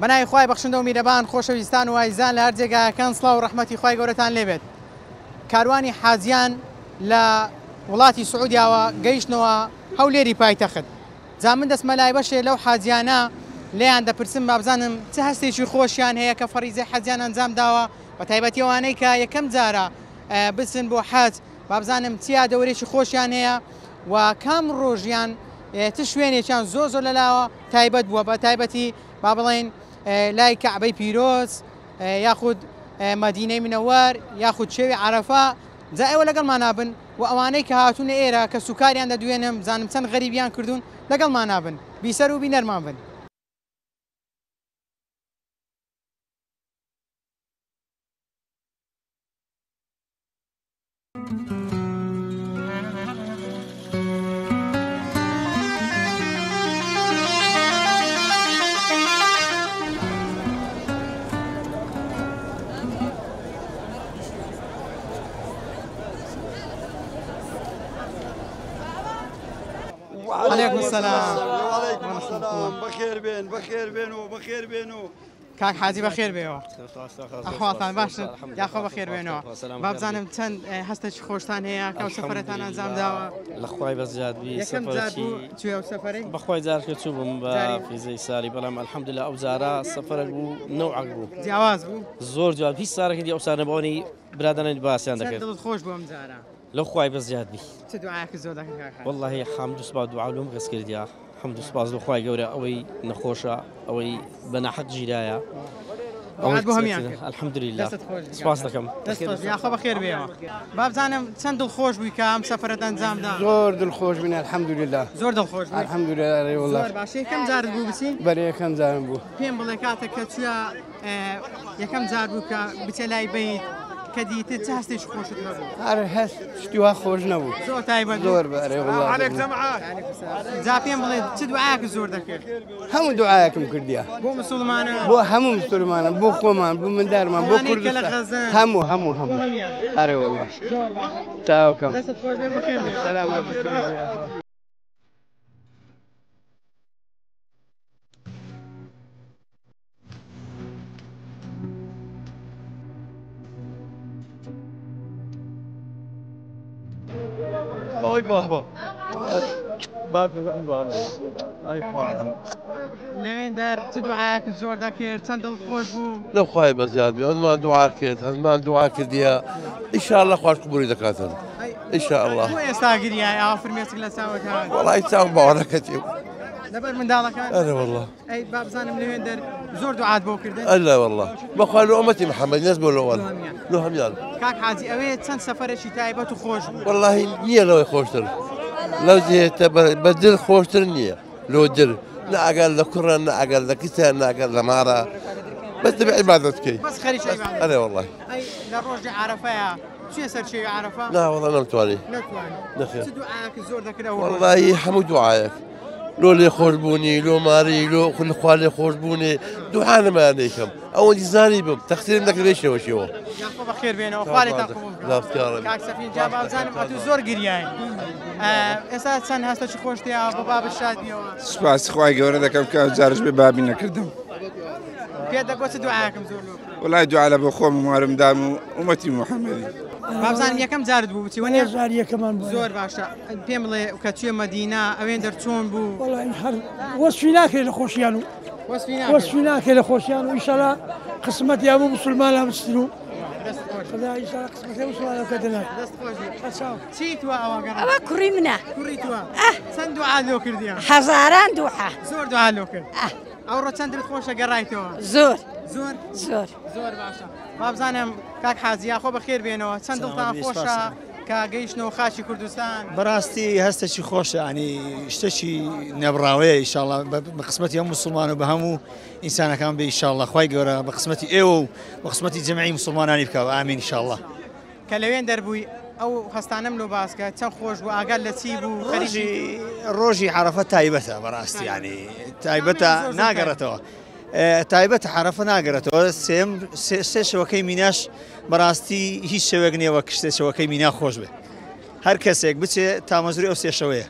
بەناوی خوای بەخشندە و میرەبان خۆشەویستان و ئایزان لە هەر جێگایەکان سڵاو و ڕەحمەتی خوای گەورەتان لێبێت. کاروانی حاجیان لە وڵاتی سعودیاوە گەیشتنەوە هەولێری پایتەخت. جا من دەچمە لای بەشێ لەو حاجیانە لێیان دەپرسم بابزانم چ هەستێکی خۆشیان هەیە کە فەریزەی حەجیان ئەنجام داوە بە تایبەتی ئەوانەی کە یەکەم جارە بچن بۆ حەج بابزانم چ یادەوەرێکی خۆشیان هەیە و کام ڕۆژیان چ شوێنێکیان زۆر زۆر لەلاوە تایبەت بووە بە تایبەتی با بڵێین لای کەعبەی پیرۆز یاخود مەدینەی منەوەر یاخود شێوی عەرەفە جا ئێوە لەگەڵمان نابن و ئەوانەی کە هاتوونە ئێرە کە سوکاریان دەدوێنم بزانم چەند غەریبیان کردوون لەگەڵمان نابن بیسەر و بینەرمان بن. عليكم السلام. وعليكم السلام. بەخێر بێن بەخێر بێن و بەخێر بێن و کاک حاجی بەخێر بێەوە. ئەحواڵتان باشن؟ یاخۆ بەخێر بێنەوە. با بزانم چەند هەستێکی خۆشتان هەیە کە ئەو سەفەرەتان ئەنجام داوە. لە خوای بەزیاد بی یەکەم جار بوو چووی ئەو سەفەرەی؟ بەخوای جارکە چوو بووم بە فیزەی ساری، بەڵام الحەمدلله ئەو جارە سەفەرێک بوو نەوعەک بوو، جیاواز بوو، زۆر جواب. هیچ سارێکی دی ئەو سارە بەوەنی برادەرانی باسیان دەکرد. چەند دڵت خۆش بوو ئەم جارە؟ لەو خوای بەزیاد بی. چ دوعایەکت زۆر دەکرد کاک حاجی؟ وەڵڵاهی حەمد و سوپاس دوعا لۆم کەس کردیا. حەمد و سوپاس بۆ خوای گەورە ئەوەی نەخۆشە ئەوەی بە ناحەق گیرایە ئەوەی بۆ هەمیان کرد. الحمدلله دەستت خۆش بێ. سوپاس دەکەم. دەست خۆش. یاخوا بەخێر بێەوە. با بزانم چەند دڵخۆش بووی کە ئەم سەفەرەت ئەنجام دا؟ زۆر دڵخۆش بووین الحمدلله. زۆر دڵخۆش بووی؟ الحمدلله ئەرێ وەڵا. زۆر باشە. یەکەم جارت بوو بچی؟ بەرێ یەکەم جارم بوو. پێم بڵێ کاتێک کە چووە یەکەم جار بوو کە بچێ لای بەیت کە دیتت چ هەستێکی خۆشت هەبوو؟ هەر هەست شتی وا خۆش نەبوو. زۆر تایبەت بوو. زۆر بەرێ وەڵا. جا پێم بڵێ چ دوعایەکت زۆر دەکرد؟ هەموو دوعایەکم کردیە. بۆ مسلمانان؟ بۆ هەموو مسلمانان، بۆ خۆمان، بۆ مندارمان، بۆ ئەوانەی کە لە کوردستان. غەزەن. هەموو هەموو هەموو. ئەرێ وەڵا. تاوکەم. دەستت خۆش بێ بەخێر بێ. سەلامەت بن. ئەی بابا لەوێندەر چ دوعایەکت زۆر دەکرد؟ چەند دڵخۆش بوو؟ لەو خوای بەزیاد بێ. هەندمان دوعا کرد، هەندمان دوعا کردیە. ئینشاءالله خواش قبولی دەکاتن ئینشاءالله. بۆ ئێستا گریای ئاوا فرمێسک لە چاوت هات؟ وەڵای چاوم باوەڕەکەتی. لەبەر منداڵەکان؟ ئەرێ وەڵا. ئەی با بزانم لەوێندەر زۆر دوعات بۆ کردن؟ ئەلا وەڵا بەخوا لۆ ئومەتی محەممەد نەس بۆ لۆوان لۆ هەمیان. کاک حاجی ئەوێ چەند سەفەرێکی تایبەت و خۆش بوو؟ وەڵاهی نییە لەوەی خۆشتر، لەو جێتە بە دل خۆشتر نییە. لۆ دل نە ئەگەر لە کوڕە نە ئەگەر لە کچە نە ئەگەر لە مارە، بەس دەبێ عیبادەت بکەی. بەس خەریکی عیبادەت. ئەرێ وەڵاهی. ئەی لە ڕۆژی عەرەفەیە چییە سەر شێوی عەرەفە؟ نا وەڵا نەمتوانی. نەتوانی. نەخێر. چ دوعایەکت زۆر دەکرد ئەو ڕۆژە؟ وەڵاهی هەموو دوعایەک لۆ لێخۆشبوونی، لۆ ماری، لۆ خوا لێخۆشبوونی، دوعا نەمایانەیکەم. ئەوەندی زانی بم تەقسیرم دەکرد بێ شێوەشیەوە. یاخوا بەخێر بێنەوە، خوا لێتان قبوڵ بکات. کاک سەفین جا با بزانم ئەتوو زۆر گریای، ئێستا چەند هەستێکی خۆش تیا بۆ بابت شاد بیەوە؟ سوپاسی خوای گەورە دەکەم کە ئەو جارش بێ بابی نەکردم. پێت دەگوت چ دوعایەکم زۆر لۆ کرد؟ وەڵای دوعا لە بۆ خۆم و مارمدام و ئومەتی محەممەدی. با بزانم یەکەم جارت بوو بچی وەنیە؟ جار یەکەمان بوو. زۆر باشە. پێم بڵێ کە چوویە مەدینە ئەوێن دەرچۆن بوو؟ وەڵای هەر وەسفی ناکرێت لە خۆشیان و وەسفی ناکرێت. وەسفی ناکرێت لە خۆشیان و ئینشاءالله قسمەت یا بۆ مسلمانان بچن و دەست خۆش. خدا ئینشاءالله قسمەتی مسلمانان بکاتە ناو. دەست خۆش بێ. چاو. چی تووە ئەوە گەڕا؟ ئەوە کوڕی منە. کوڕی تووە؟ چەند دوعا لۆ کردیە؟ هەزاران دوعا. زۆر دوعا لۆ کرد. ئەوڕۆ چەند دڵت خۆشە گەڕایتەوە؟ زۆر. زۆر؟ زۆر. زۆر باشە. با بزانم کاک حاجی یاخۆ بەخێر بێنەوە، چەند دڵتان خۆشە کە گەیشتنەوە خاکی کوردستان؟ بەڕاستی هەستێکی خۆشە، ینی شتێکی نەبراوەیە ئینشاءالله بە قسمەتی هەموو مسلمان و بە هەموو ئینسانەکان بێ ئینشاءالله. خوای گەورە بە قسمەتی ئێوە و بە قسمەتی جەمعی مسلمانانی بکەوە، ئامین ئینشاءالله. کە لەوێن دەربووی ئەو هەستانەم لۆ باس کە چەند خۆش بوو، ئاگات لە چی بوو؟ خەریکی ڕۆژی عەرەفە تایبەتە بەڕاستی، ینی تایبەتە ناگەڕێتەوە. تایبەتە عەرەفە ناگەڕێتەوە. سێ شەوەکەی میناش بەڕاستی هیچ شەوێک نییە وەک سێ شەوەکەی مینا خۆش بێ. هەر کەسێک بچێ تامەزرۆی ئەو سێ شەوەیە.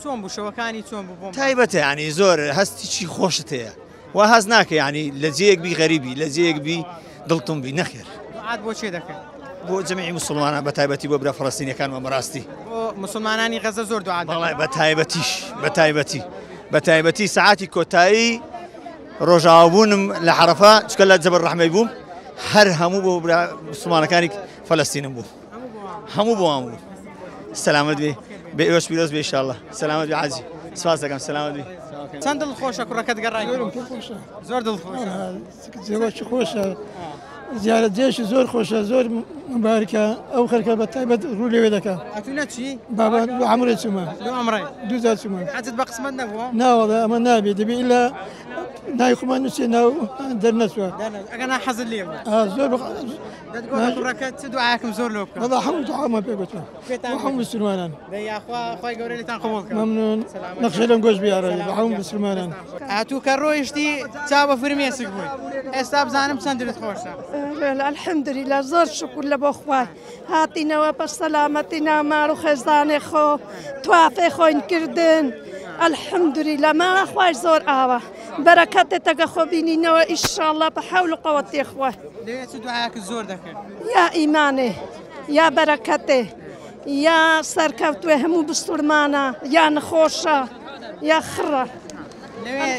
چۆن بوو شەوەکانی؟ چۆن بوو بۆم؟ تایبەتە، ینی زۆر هەستیکی خۆشت هەیە. وا هەست ناکە یعنی لە جێیەک بی غەریبی، لە جێیەک بی دڵتم بی، نەخێر. دوعات بۆ چێ دەکەن؟ بۆ جەمیعی موسڵمانان، بە تایبەتی بۆ برا فەڵەستینیەکانمان. بەڕاستی بۆ مسلمانانی غەزە زۆر دوعا دەکەن. بەڵێ، بە تایبەتیش، بە تایبەتی بە تایبەتی سەعاتی کۆتایی ڕۆژاوابوونم لە عەرەفە، چونکە لە جەبەل ڕەحمەی بووم، هەر هەموو بۆ برا مسلمانەکانی فەلەستینم بوو، هەموو بۆ وان بوو. سەلامەت بێ، بێ ئێوەش پیرۆز بێ ئینشاءاللە. سەلامەت بێ حاجی، سپاس دەکەم، سەلامەت بێ. چەند دڵ خۆشە کوڕەکەت گەڕای؟ زۆر دڵ خۆشە. جێوەکی خۆشە، زیارەت جێشی زۆر خۆشە، زۆر مبارکە. ئەو خەرکە بە تایبەت ڕوو لەوێ دەکا. ئەتوو نەچی؟ بابا لۆ عەمرێ چوومە. لۆ عەمرێ؟ دوو جار چوومە. حەجت بە قسمەت نەبووە؟ ناوەڵا ئەمە نابێ، دەبێ ئیلا ناوی خۆمان نووسێ، ناو دەرنەچووە. ئەگەر نا حەزت لێ بوو. زۆر دەتگۆ کوڕەکەت چ دوعایەکم زۆر لۆ بکە؟ وەڵا هەموو دوعامان پێ گوتووە، هەموو مسلمانان. دەی یاخوا خوای گەورە لێتان قبوڵ کە. مەمنون، نەخشە لەم گۆش بیارە بە هەموو مسلمانان. ئەتوو کە ڕۆیشتی چاو بە فرمێسک بووی، ئێستا بزانم چەند دلت خۆشە؟ الحەمدوللە، زۆر شکر لە بۆ خوای هاتینەوە بە سەلامەتی نامار و خێزانێ خۆ توافێ خۆین کردن. الحەمدوللە ماڵە خوای زۆر ئاوە بەرەکەتێتەکە خۆ بینینەوە ئینشاءاللە بە حەول و قەوەتی خوای. لەوێ چ دوعایەکت زۆر دەکرد؟ یا ئیمانێ، یا بەرەکەتێ، یا سەرکەوتوێ هەموو بسوڵمانە، یا نەخۆشە، یا خڕە. لەوێ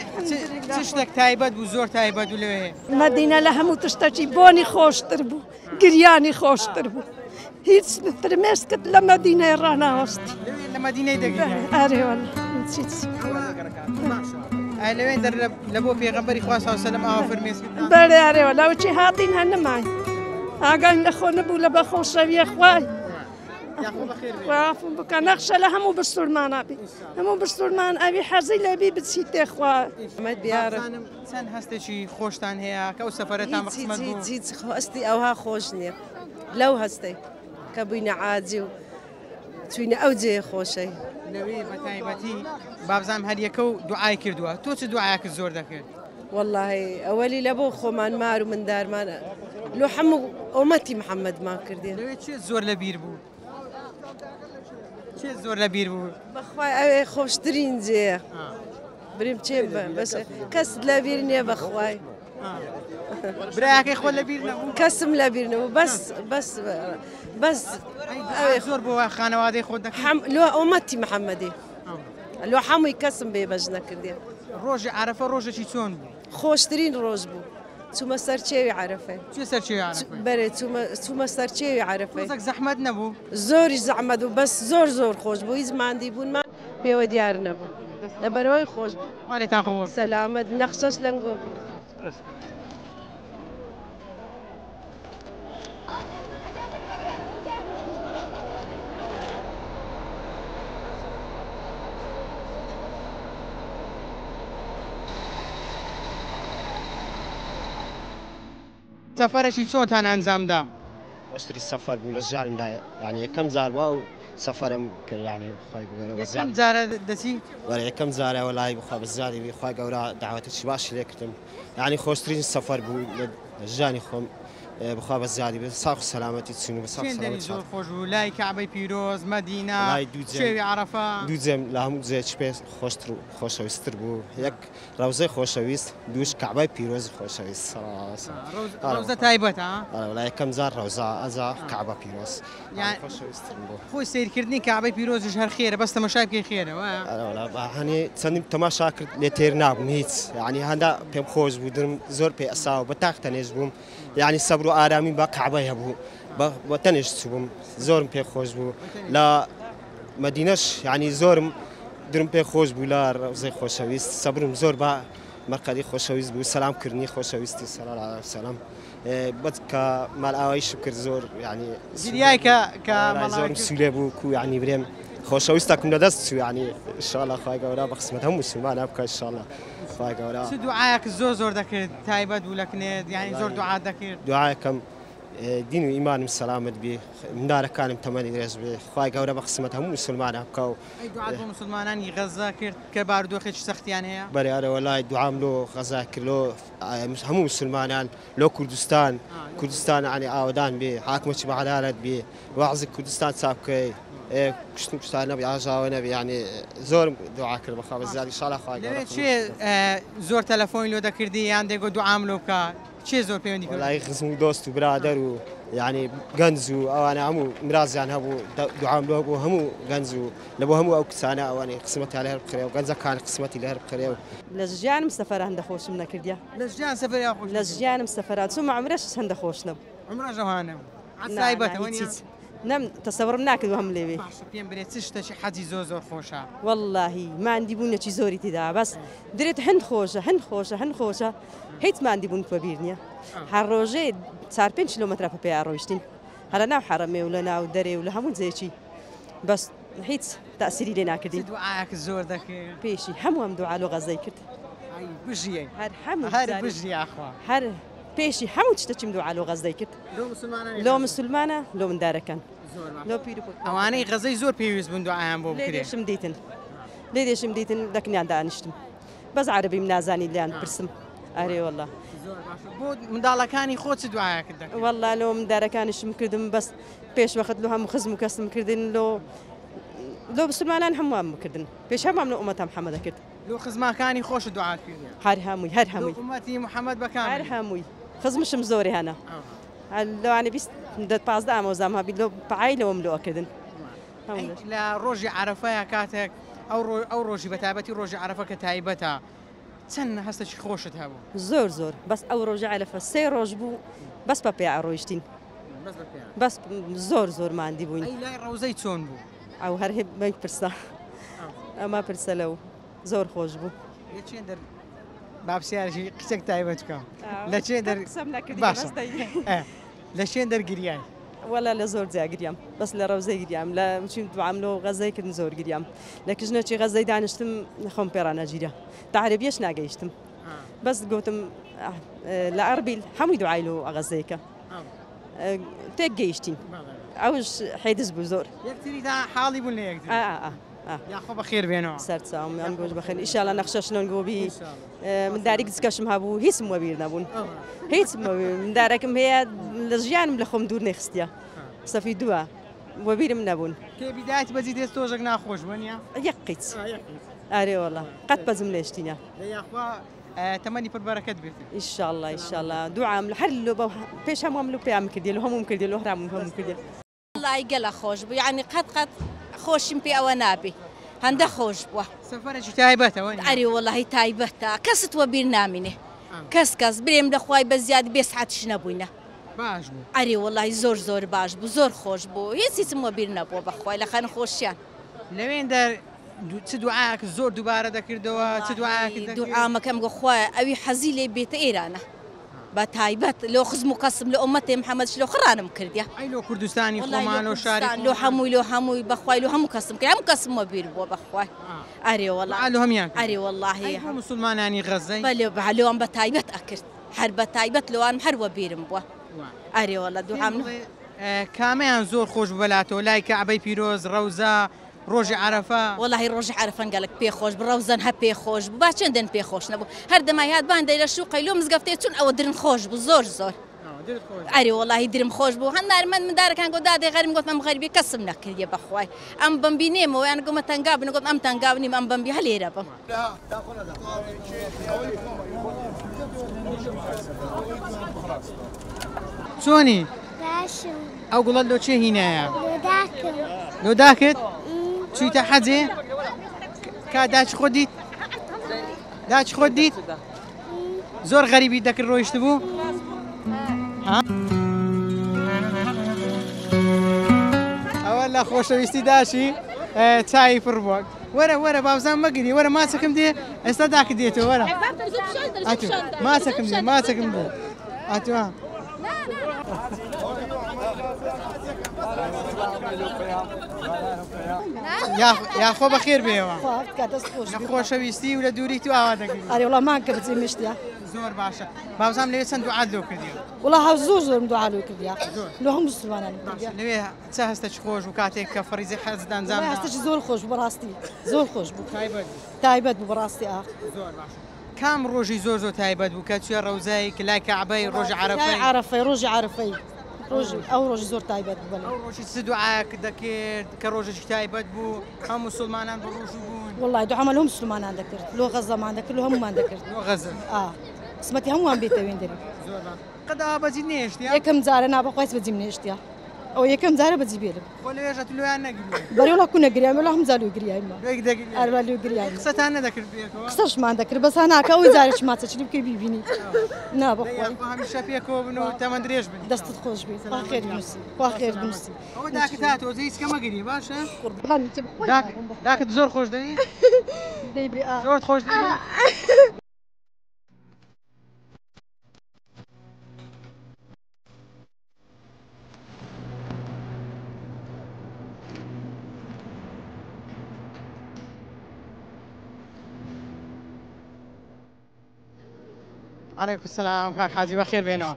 چ شتێک تایبەت بوو، زۆر تایبەت بوو لەوێ؟ مەدینە لە هەموو تشتەکی بۆنی خۆشتر بوو، گریانی خۆشتر بوو، هیچ فرمێسکت لە مەدینەی ڕاناوەستی. لە مەدینەی دەگریا؟ ئەرێ وەڵا هیچ. ئای لەوێ دەر لە بۆ پێغەمبەری خوا صلی الله علیه و سلم ئاوا فرمێسکت؟ بەڵێ ئەرێ وەڵا، وچی هاتین هەر نەماین، ئاگاین لە خۆ نەبوو لە بە خۆشەویە خوای. وافم بکە، نەخشە لە هەموو بسوڵمانە بی، هەموو بسوڵمان ئەوی حەزی لێبی بچیتێ خوا. چەند هەستێکی خۆشتان هەیە کە ئەو سەفەرەتان بە قسمەت بوو؟ هیچ هەستی ئەوها خۆش نییە لەو هەستەی کە بووینە عاجی و چوینە ئەو جێ خۆشەی. لەوێ بە تایبەتی بابزانم هەر یەکە و دوعای کردووە، تۆ چ دوعایەکت زۆر دەکرد؟ واللهی ئەوەلی لە بۆ خۆمان مار و مندارمان لۆ هەموو ئۆمەتی محەممەدمان کردێ. لەوێ چێ زۆر لەبیر بوو؟ چێ زۆر لەبیر بوو؟ بەخوای ئەوێ خۆشترین جێیە. بریم چێ بەس کەس لەبیر نییە بەخوای. برایەکەی خۆ لەبیر نەبوو؟ کەسم لەبیر نەبوو، بەس بەس بەس ئەوێ زۆر بۆ خانەوادەی خۆت دەکرد؟ لۆ ئۆمەتی محەممەدی، لۆ هەمووی کەسم بێبەش نەکردێ. ڕۆژی عەرەفە ڕۆژێکی چۆن بوو؟ خۆشترین ڕۆژ بوو. چوومە سەر چێوی عەرەفەی. چووی سەر چێوی عەرەفەی؟ بەرێ، چوومە سەر چێوی عەرەفەی. تۆزێک زەحمەت نەبوو؟ زۆری زەحمەت بوو، بەس زۆر زۆر خۆش بوو، هیچ ماندی بوونمان پێوە دیار نەبوو، لەبەرەوەی خۆش بوو. خوا لێتان قبوڵ. سەلامەت، نەخشەش لەنگۆ بوو. سەفەرەکی چۆنتان ئەنجامدا؟ خۆشترین سەفەر بوو لە ژیانمدا، یعنی یەکەم جار بوو ئەو سەفەرم کرد، یعنی خوای گەورە بە یەکەم جارە دەچی؟ وەرە یەکەم جارە وەڵای بخوا بە زیادی بی، خوای گەورە داوەتێکی باشی لێ کردم، یعنی خۆشترین سەفەر بوو لە ژیانی خۆم، بخوا بە زیادی بێ ساغ و سەلامەتی چوون و بە ساغ و چێن دەری سەلامەتی زۆر هاتن. خۆش بوو لای کەعبەی پیرۆز، مەدینە، لای دوو جێم چێوی عەرەفە. دوو جێم لە هەموو جێیەکی پێ خۆشتر و خۆشەویستتر بوو، یەک ڕەوزەی خۆشەویست، دووش کەعبەی پیرۆزی خۆشەویست. ڕەوزە تایبەتە؟ ئەرێ وەڵا یەکەم جار ڕەوزە ئەجا کەعبە پیرۆز خۆشەویستترم بوو. خۆی سەیرکردنی کەعبەی پیرۆزیش هەر خێرە، بەس تەماشای بکەی خێرە وایە؟ ئەرێ وەڵا هەنێ چەندیم تەماشا کرد لێ تێر نابووم هیچ، یعنی هەندە پێم خۆش بوو، درم زۆر پێ ئەساوە، بە تاق تەنێش بووم، یعنی سەبر و ئارامی بە کەعبەی هەبوو، بە تەنێش چووم، زۆرم پێ خۆش بوو. لە مەدینەش یعنی زۆرم درم پێ خۆش بوو لە ڕەوزەی خۆشەویست، سەبرم زۆر بە مەرقەدی خۆشەویست بوو، سەلام کردنی خۆشەویستی صلی الله علیه وسلم. بەس کە ماڵئاواییشم کرد زۆر یعنی گریای کە کە زۆرم سوولێ بوو کو یعنی برێم خۆشەویستەکم لە دەست چوو، یعنی ئینشاءالله خوای گەورە بە قسمەت هەموو مسلمانە بکە ئینشاءالله خوای گەورە. چ دوعایەک زۆر زۆر دەکرد تایبەت بوو لە کنێت، یعنی زۆر دوعات دەکرد؟ دوعایەکەم دین و ئیمانم سەلامەت بی، مندارەکانم تەمەنی درێژ بێ، خوای گەورە بە قسمەت هەموو مسلمانە بکە. و ئەی دوعات بۆ مسلمانانی غەزە کرد کە بارودۆخێکی سەختیان هەیە؟ بەرێ ئەرێ وەڵای دوعام لۆ غەزە کرد، لۆ هەموو مسلمانان، لۆ کوردستان، کوردستان یعنی ئاوەدان بێ، حاکمەکی بە عەدالەت بێ، وەعزی کوردستان چاک بکەی. کوشتن کوشتار نەبی ئاژاوە نەبی یعنی زۆرم دوعا کرد بەخوا بە زیاد ئینشاڵڵا خوای گەورە لەوێ چێ زۆر تەلەفۆنی لۆ دەکردی یان دەیگۆ دوعام لۆ بکە چێ زۆر پەیوەندی پێوە وەڵایی خزم و دۆست و برادەر و یعنی گەنج و ئەوانە هەموو مرازیان هەبوو دوعام لۆ بوو هەموو گەنج و لە بۆ هەموو ئەو کچانە ئەوانەی قسمەتیان لە هەر بخرێ و گەنجەکان قسمەتی لە هەر بخرێ و لە ژیانم سەفەر هەندە خۆشم نەکردیە. لە ژیان سەفەر یا خۆش لە ژیانم سەفەرا چوومە عومرەش هەندە خۆش نەبوو. عومرەش ئەوها نەبوو. نا نا هیچ هیچ نەم تەسەوڕم ناکرد وەهم لێ بێ. باشە پێم برێ چ شتەکی حەجی زۆر زۆر خۆشە؟ وەڵاهی ماندی بوونەکی زۆری تێدا بەس درێت هەند خۆشە هەند خۆشە هەند خۆشە هیچ ماندی بوون بە بیر نییە هەر ڕۆژێ چار پێنج کیلۆمەترە بە پێیا ڕۆیشتین هەر لە ناو حەڕەمێ و لە ناو دەرێ و لە هەموو جێکی بەس هیچ تەئسیری لێ ناکردین. چ دوعایەکت زۆر دەکرد؟ پێشی هەموو دوعا لۆ غەزەی کرد. ئای بژیی. هەر هەموو هەر بژی یاخوا. هەر پێشی هەموو شتەکیم دوعا لۆ غەزەی کرد. لۆ مسلمانانی لۆ مسلمانە لۆ مندارەکان. زۆر لۆ پیر و ئەوانەی غەزەی زۆر پێویست بوون دوعایان بۆ لێ بکرێ. دێشم دیتن لێ دێشم دیتن لە کنیان دانیشتم بەس عەرەبیم نازانی لێیان پرسم ئەرێ وەڵا. زۆر باشە بۆ منداڵەکانی خۆت چ دوعایەکت دەکرد؟ وەڵا لۆ مندارەکانیشم کردم بەس پێش وەخت لۆ هەموو خزم و کەسم کردن لۆ لۆ مسلمانان هەمووان بکردن پێش هەمووان لۆ ئومەتە محەممەد دەکرد. لۆ خزماکانی خۆشت دوعات کردیە؟ هەر هەمووی هەر هەمووی. لۆ ئومەتی محەممەد بە کاملی؟ هەر هەمووی خزمشم زۆری هەنە لەوانە 20 15 ئامۆزام هەبی لۆ عایلەوەم لۆ ئەکردن. لە ڕۆژی عەرەفەیە کاتێک ئەو ڕۆژی بە تایبەتی ڕۆژی عەرەفە کە تایبەتە چەند هەستێکی خۆشت هەبوو؟ زۆر زۆر بەس ئەو ڕۆژی عەرەفە سێ ڕۆژ بوو بەس بە پێ ڕۆیشتین بەس زۆر زۆر ماندی بووین. ئەی لای ڕەوزەی چۆن بوو؟ ئەو هەر بەی پرسە ئەمە پرسە لەو زۆر خۆش بوو. لە چێ دەر با پرسیارێکی قسێک تایبەت بکەم لە چێ دەر باشە لە چێ دەرگریای؟ وەلا لە زۆر جیا گریام بەس لە ڕەوزەی گریام لە چین دوعام لۆ غەزەی کردن زۆر گریام لە کژنەچی غەزەی دانیشتم خۆم پێ ڕانەگیرا تا عەرەبیەش ناگەیشتم بەس گوتم لە ئەربیل هەمووی دوعای لۆ غەزەیکە تێک گەیشتین ئەوش حێدز بوو زۆر یەکتری تا حاڵی بوون لە یەکتری یاخۆ بەخێر بێنەوە سەرچاوم ئەم گۆش بەخێر ئیشاڵا نەخشە شلۆن گۆبی منداری گچکەشم هەبوو هیچم وەبیر نەبوون هیچم مندارەکەم هەیە لە ژیانم لە خۆم دوور نەخستیە سەفی دووە وەبیرم نەبوون کێ بیدایەتی بەجی دێت تۆژێک ناخۆش بووە نییە یەک قیچ ئارێ وەڵا قەت پەزم لێشتینە یاخوا تەمەنی پر بەرەکەت بێت ئیشاءاللە ئیشاءاللە دوعام هەر لۆ پێش هەمووم لۆ پێیان کردی لۆ هەمووم کردی لۆ هەرامم هەموو کردی وەڵایی گەلە خۆش بوو یانی قەت قەت خۆشیم پێ ئەوە نابی هەندە خۆش بووە. سەفەرێکی تایبەتە وەنیە؟ ئەرێ وەڵاهی تایبەتە کەست وەبیر نامینێ کەس کەس برێم لە خوای بە زیاد بێ سعاتیش نەبووینە. باش بوو. ئەرێ وەڵاهی زۆر زۆر باش بوو زۆر خۆش بوو هیچ هیچم وەبیر نەبووە بەخوای لە خەن خۆشیان. لەوێندەر چ دوعایەکت زۆر دووبارە دەکردەوە چ دوعایەکت دەکرد؟ دوعامەکەم گۆ خوایە ئەوی حەزی لێ بێتە ئێرانە بە تایبەت لۆ خزم و کەسم لۆ ئومەتێ محەمەدش لۆ خڕانم کردیە. ئەی لۆ کوردستانی خۆمان لۆ شاری خۆمان لۆ هەمووی لۆ هەمووی بەخوای لۆ هەموو کەسم کرد هەموو کەسم وەبیر بووە بەخوای ئەرێ وەڵا دوعا لۆ هەموویان کرد ئەرێ وەڵاهی ئەی بۆ موسڵمانانی غەزەی؟ بەلێ لۆوان بە تایبەت ئەکرد هەر بە تایبەت لۆوانم هەر وەبیرم بووە ئەرێ وەڵا دوعام کامەیان زۆر خۆش بوو بەلاتەوە لای کەعبەی پیرۆز ڕەوزە ڕۆژی عەرەفە. وەڵاهی ڕۆژی عەرەفەن گەلەک پێ خۆش بوو ڕەوزەن هە پێ خۆش بوو با چەندەن پێ خۆش نەبوو هەر دەمای هات بان دەی لە شوقەی لۆ مزگەفتێ چون ئەوە درن خۆش بوو زۆر زۆر ئەرێ وەڵاهی درم خۆش بوو هەندار من مندارەکان گۆ دادێ غەرم گۆتم ئەم غەریبی کەسم نەکردیە بەخوای ئەم بم بینێمەوە یان گۆمە تەنگا بن گۆتم ئەم تەنگاو نیم ئەم بم بی هە لێرە بم. چۆنی؟ باشم. ئەو گوڵەت لۆ چێ هینایە؟ لۆ داکم. لۆ داکت؟ چوویتە حەجێ؟ کا داچ خۆت دیت؟ داچ خۆت دیت؟ زۆر غەریبی دەکرد ڕۆیشت بوو؟ ئەوە لە خۆشەویستی داشی چای پڕ بووە. وەرە وەرە بابزان مەگری وەرە ماچەکەم دێ ئێستا داکت دێتەوە وەرە ئەتوو ماچەکەم دێ ماچەکەم دێ ئەتوو یاخۆ بەخێر بێەوە لە خۆشەویستی و لە دووری تو ئاوا دەکەی ئەرێ وڵا مان کە بچی مشتیا زۆر باشە بابزانم لەوێ چەند دوعات لۆ کردی وڵا هەر زۆر زۆرم دوعا لۆ کردیا لۆ هەموو مسلمانان کردیا لەوێ چ هەستێکی خۆش بوو کاتێک کە فەریزەی حەجت ئەنجام دا؟ هەستێکی زۆر خۆش بوو بەڕاستی زۆر خۆش بوو تایبەت بوو تایبەت بوو بەڕاستی ئاخ زۆر باشە کام ڕۆژی زۆر زۆر تایبەت بوو کە چووە ڕەوزای کە لای کەعبەی ڕۆژی عەرەفەی؟ لای عەرەفەی ڕۆژی عەرەفەی ڕۆژی ئەو ڕۆژ زۆر تایبەت بوو. ئەو ڕۆژی چ دوعایەک دەکرد کە ڕۆژێکی تایبەت بوو هەم مسلمانان بە ڕۆژوو بوون؟ وەڵڵاهی دوعامان لۆ مسلمانان دەکرد، لۆ غەزەمان دەکرد، لۆ هەموومان دەکرد. لۆ غەزە؟ ئا قسمەتی هەمووان بێتە وێندەری. زۆر باش. قەت ئاوا بەجی نێشتیە؟ یەکەم جارە نا بەخوای بەجیم نێشتیە. ئەو یەکەم جارە بەجی بێرم. خۆ لەوێژە تو لۆیان نەگریای؟ بەرێ وەڵا کو نەگریایم وەڵا هەموو جار لۆ گریایمە. لۆی دەگریای؟ ئەروا لۆ گریایم. قسەتان نەدەکرد پێکەوە؟ قسەشمان دەکرد بەس هەناکە ئەوەی جارێکی ماچەچنی بکەی بیبینی. نا بەخوای. یاخوا هەمیشە پێکەوە بن و تەمەن درێژ بن. دەستت خۆش بێ. خوا خێر بنووسی. خوا خێر بنووسی. ئەوە داکت هاتەوە جێ هیچ کە مەگری باشە؟ قوربانت بم. داکت زۆر خۆش دەوی؟ دەی بێ ئا. زۆرت خۆش دەوی؟ علیکم السلام کاک حاجی بەخێر بێنەوە.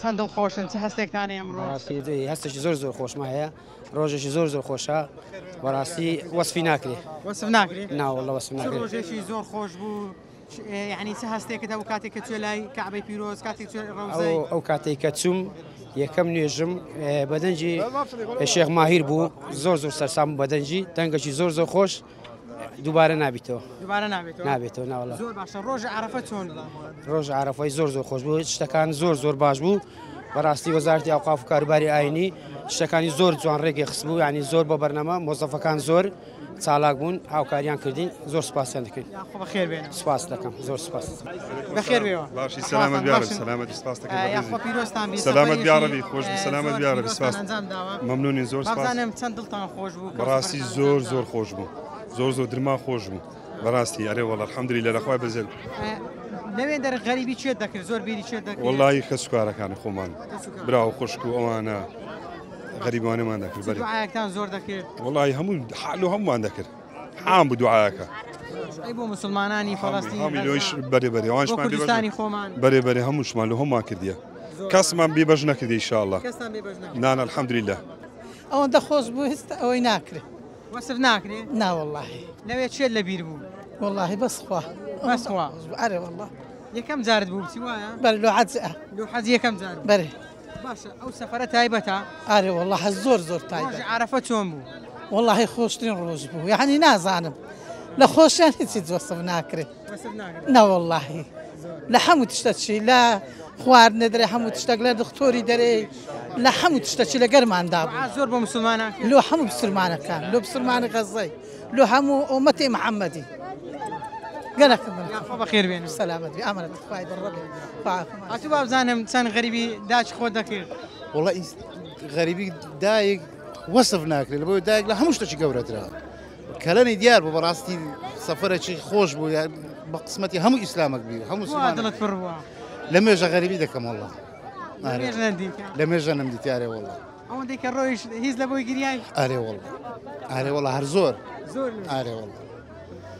چەند دڵخۆشن چ هەستێکتان ئەمڕۆ؟ بەڕاستی هەستێکی زۆر زۆر خۆشمە هەیە، ڕۆژێکی زۆر زۆر خۆشە بەڕاستی وەسفی ناکرێ. وەسف ناکرێ؟ نا والله وەسف ناکرێ. ڕۆژێکی زۆر خۆش بوو، یعنی چ هەستێکت هەبوو کاتێک کە چووە لای کەعبەی پیرۆز، کاتێک چووە ڕەوزەی؟ ئەو کاتێک کە چووم یەکەم نوێژم بەدەنگی شێخ ماهیر بوو، زۆر زۆر سەرسام بوو بەدەنگی، دەنگێکی زۆر زۆر خۆش، دووبارە نابیتەوە. دووبارە نابێتەوە؟ نابێتەوە ناوەڵا. زۆر باشە. ڕۆژی عەرەفە چۆن بوو؟ ڕۆژی عەرەفەی زۆر زۆر خۆش بوو، شتەکان زۆر زۆر باش بوو. بەڕاستی وەزارەتی ئەوقاف و کاروباری ئاینی شتەکانی زۆر جوان ڕێگەی خستبوو، یعنی زۆر بە بەرنامە، مۆزەفەکان زۆر چالاک بوون، هاوکاریان کردین، زۆر سوپاسیان دەکەین. یاخوا بەخێر بێنەوە. سوپاس دەکەم، زۆر سوپاس. بەخێر بێەوە. باشی سەلامەت بیارەبی، سەلامەتی سوپاس دەکەم. یاخوا پیرۆزتان بی. سەلامەت بیارەبی، خۆش بی، سەلامەت بیارەبی، سوپاس. مەمنونین زۆر سوپاس. بابزانم چەند دڵتان خۆش بوو؟ بەڕاستی زۆر زۆر خۆش بوو، زۆر زۆر درمان خۆش بوو بەڕاستی. ئەرێ وەڵا الحەمدللە لە خوای بەزێت. لەوێ دەر غەریبی چێت دەکرد؟ زۆر بیری چێت دەکرد؟ وەڵڵاهی کەسوکارەکانی خۆمان، برا و خوشک و ئەوانە غەریبانەمان دەکرد. بەرێ دوعایەکتان زۆر دەکرد؟ وەڵڵاهی هەموو حال و هەموومان دەکرد، عام بوو دوعایەکە. ئەی بۆ مسلمانانی فەڵەستین، هەموو لۆیش بەرێ بەرێ، ئەوانیشمان بۆ کوردستانی خۆمان بەرێ بەرێ، هەمووشمان لۆ هەموومان کردیە، کەسمان بێبەش نەکردی ئینشاءاللە. کەستان بێبەش نەکرد؟ نا نا الحەمدللە. ئەوەندە خۆش بوو هیچ ئەوەی ناکرێ. وەسف ناکرێ؟ نا وەڵڵاهی. لەوێ چێت لەبیر بوو؟ وەڵڵاهی بەس خوا. بەس خوا. ئەرێ وەڵڵا. یەکەم جارت بوو بچی وایە؟ بەرێ لۆ حەج. لۆ حەج یەکەم جار بوو. بەرێ. باشە ئەو سەفەرە تایبەتە؟ ئەرێ وەڵڵا حەز زۆر زۆر تایبەت. ڕۆژی عەرەفە چۆن بوو؟ وەڵڵاهی خۆشترین ڕۆژ بوو، یعنی نازانم لە خۆشیان هیچی وەسف ناکرێ. وەسف ناکرێ؟ نا وەڵڵاهی لە هەموو تشتە چی، لە خواردنە دەرێ، هەموو تشتێک، لە دکتۆری دەرێ، لە هەموو تشتە چی لە گەرماندا بوو. زۆر بۆ مسلمانان؟ لۆ هەموو مسلمانەکان، لۆ مسلمانی غەزەی، لۆ هەموو ئومەتی محەممەدی. گەلەکەم یاخوا بەخێر بێنەوە. سەلامەت بی، ئامانەت خوای بەڕێ. ئەتوو بابزانم چەند غەریبی داچ خۆت دەکرد؟ وەڵا غەریبی دایک وەسف ناکرێت، لە بۆی دایک لە هەموو شتێکی گەورەترە. کەلەنی دیار بوو بەڕاستی سەفەرێکی خۆش بوو، بە قسمەتی هەموو ئیسلامێک بی، هەموو وا دڵت پڕ بووە؟ لە مێژە غەریبی دەکەم وەڵا. لە مێژە نەمدیتە؟ لە مێژە نەمدیتە ئەرێ وەڵا. ئەوەندەی کە ڕۆیش هیچ لە بۆی گریای؟ ئەرێ وەڵا، ئەرێ وەڵا هەر زۆر. زۆر. ئەرێ وەڵا.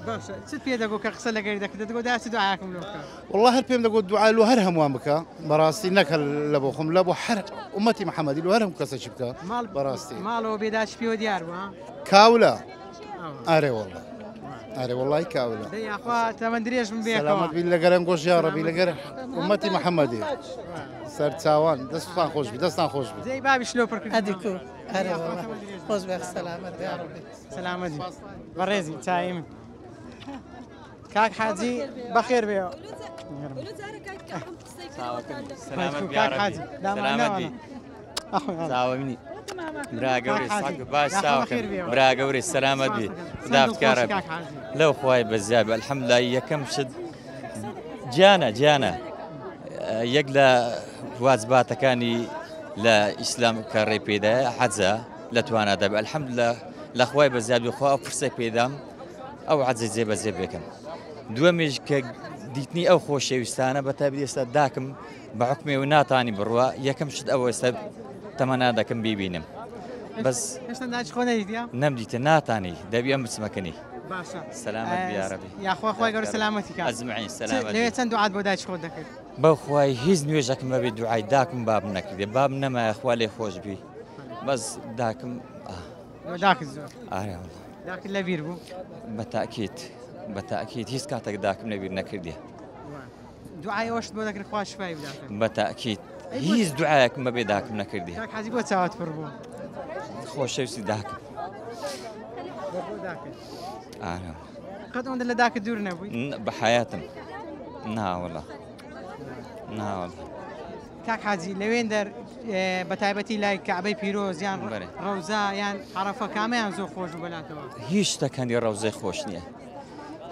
باشە چت پێ دەگۆ کە قسە لەگەری دەکرد؟ دەگۆ دا چ دوعاکم لۆ بکە؟ وەڵا هەر پێم دەگۆ دوعا لۆ هەر هەمووان بکە بەڕاستی، نەک هەر لە بۆ خۆم، لە بۆ هەر ئومەتی محەممەدی، لۆ هەر هەموو کەسێکی بکە بەڕاستی. ماڵەوە بێداچ پێوە دیار بووە؟ کاولە. ئەرێ وەڵا، ئەرێ وەڵای کاولە. دەی یاخوا تەمەن درێژ بم بێکەوە. سەلامەت بین لە گەرەنگ گۆش یا ڕەبی، لەگەر ئومەتی محەممەدی. سەرچاوان دەستتان خۆش بی، دەستان خۆش بی. دەی بابی شلۆ پڕ کرد. ئەدیکو ئەرێ وەڵا خۆش بێ، سەلامەت یا ڕەبی. سەلامەت بی بەڕێزی چایم. کاک حاجی بەخێر بێەوە. سەلامەت بی یا ڕەبی. سەلامەت بی. چاوەمنی. برا گەورەی ساک باش چاوەکەم. برا گەورەی سەلامەت بی. خدا بکارە بی. لەو خوای بەزیاد بی. الحەمدللە یەکەم شت گیانە گیانە یەک لە واجباتەکانی لە ئیسلام کە ڕێ پێدایە حەجە لە توانادا بێ. الحەمدللە لە خوای بەزیاد بی، خوا ئەو فرسەی پێدام ئەو حەجە جێبەجێ بکەم. دووەمیش کە دیتنی ئەو خۆشەویستانە بە تایبەتی ئێستا داکم بە حکمێ و ناتانی بڕوا، یەکەم شت ئەوە ئێستا تەمەنا دەکەم بیبینم. بەس هێشتا داچ خۆ نەدیتیە؟ نەمدیتە، ناتانی دەبی ئەم بچمەکەنی. باشە سەلامەت بی یا ربی. یاخوا خوای گەورە سەلامەتی کات. ئەجمعین سەلامەت. لەوێ چەند دوعات بۆ دایکی خۆت دەکرد؟ بەو خوای هیچ نوێژەکم بەبێ دوعای داکم بابم نەکردێ، بابم نەمایە خوا لێ خۆش بی، بەس داکم. داکت زۆر. ئارێ وەڵا. داکت لەبیر بوو؟ بە تاکید، بە تاکید هیچ کاتێک داکم لەبیر نەکردیە. دوعای ئەوەشت بۆ دەکرد خوا شفای بدات؟ بە تاکید. هیچ دوعایەکم بەبێ داکم نەکردی. کاک حاجی بۆ چاوت پڕ بوو؟ خۆشەویستی داکم. ئارام. قەت ئەوەندە لە داکت دوور نەبووی؟ بە حیاتم ناوەڵا ناوەڵا. کاک حاجی لەوێندەر بە تایبەتی لای کەعبەی پیرۆز یان ڕەوزە یان عەرەفە کامیان زۆر خۆش بوو بەلاتەوە؟ هیچ شتێک هەندی ڕەوزەی خۆش نییە